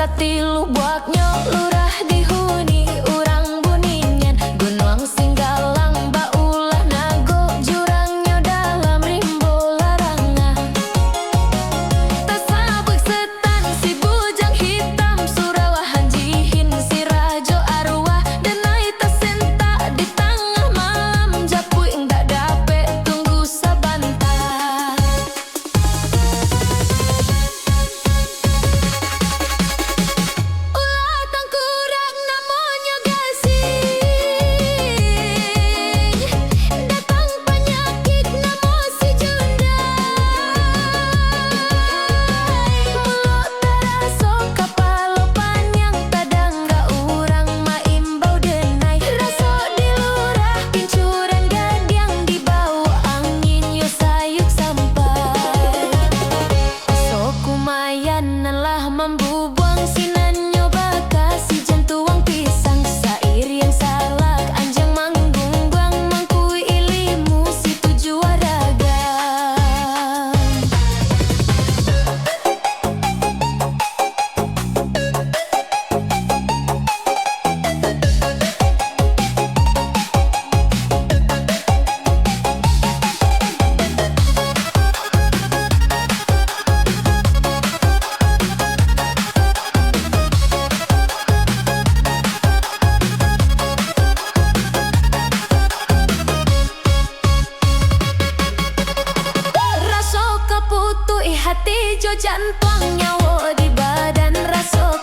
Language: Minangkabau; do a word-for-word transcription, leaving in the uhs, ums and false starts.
Tilubuaknyo lurah dihuni urang Buningan, Gunuang Singgalang baulah nago, jurangnyo dalam rimbo larangah. Tasabuik setan si bujang hitam, surawahan jihin si rajo arwah, denai tasentak di tangah malam, japuik indak dapek tunggu sabanta. Ulah tangkurak namonyo gasing, datang panyakik namo si Jundai. Mulo taraso kapalo paniang, tadanga urang maimbau denai. Raso di lurah kincuran gadiang, dibao angin yo sayuik sampai. Raso kumayan nan lah mambubuang, sinannyo baka si jantuang pisang, sairiang salak anjang manggungguang, mangkuik ilimu si tujuah ragam. Raso kaputuih hati jo jantuang, nyawo di badan raso